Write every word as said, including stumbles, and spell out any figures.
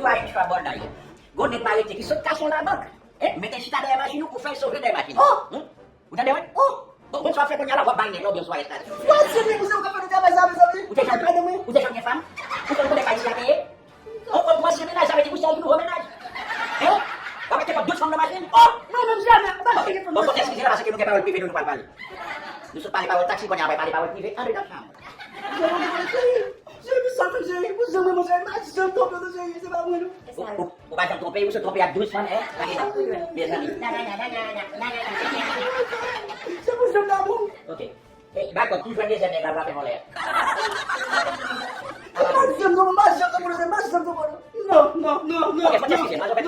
Pale di fabòl la ye. Gon nèg marete ki sot kache yon labank. Eh, mete chita dèyè machin ou, ou fè l sove dèyè machin. Oh! Hmm? Ou tande, wi? Oh! Bon, bon, sa w ap fè kounye a la, w ap bay nèg la oubyen sou estasyon. Wa se vre, ou se ou ka fè travay sa, mezanmi. Ou te janm, ou te janm gen fanm? Ou konn kote kay li a te ye? Ou, ou pran se menaj, sa vle di ou se yon nouvo menaj. Hein? W ap mete kòb douz fanm nan machin? Oh, non, menm jamè, m pa gen fanm. Bon, bon, eskize la, paske nou gen pawòl prive nou, nou pral pale. Nou sot pale pawòl taksi, kounye a pale pawòl prive. Antre nan chanm. Jere pou sa, jere pou janm manje, manje, janm tonbe, jere, se pa mwen, non. Ou, ou, ou pa janm twonpe, ou sot twonpe ak douz fanm, hein? Mezanmi. Se pou janm damou. Ok. Eh, dakò, ki jwenn dezyèm nèg la frape anlè? Mwen pa janm twonpe, mwen pa janm twonpe, mwen pa janm twonpe. Non, non, non, non. Ok, fò n eskize, mwen